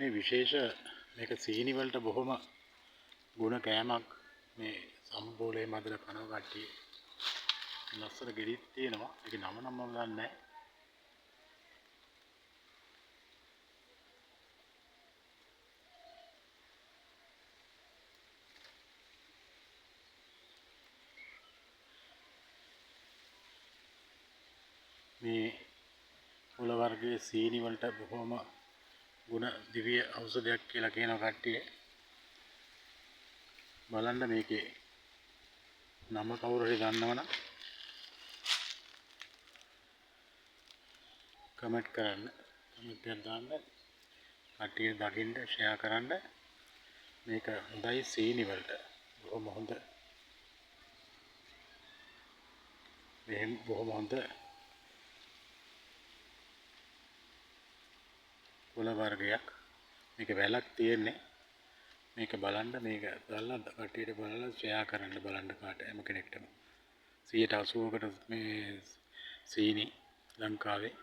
මේ විශේෂ මේක සීනි වලට බොහොම ගුණ කෑමක්. මේ සම්බෝලේ මදල කනවා කට්ටිය. ලස්සන ගෙඩිත් තියෙනවා. ඒකේ නම නම් මම දන්නේ නැහැ. මේ කුල වර්ගයේ සීනි වලට බොහොම ගුණ දිව්‍ය ඖෂධයක් කියලා කියනවා කට්ටිය. බලන්න මේකේ නම කවුරු හරි දන්නවනම් කමෙන්ට් කරන්න. කමෙන්ට් එකක් දාන්න. කට්ටිය දකින්න ෂෙයා කරන්න. මේක හොඳයි සීනි වලට. බොහොම හොඳ. මෙහෙම බොහොම හොඳ කුල වර්ගයක්. මේක වැලක් තියෙන්නේ. මේක බලන්න, මේක බලලා කට්ටියට බලලා ෂෙයා කරන්න බලන්න කාට හැම කෙනෙක්ටම. 80%කට මේ සීනි ලංකාවේ.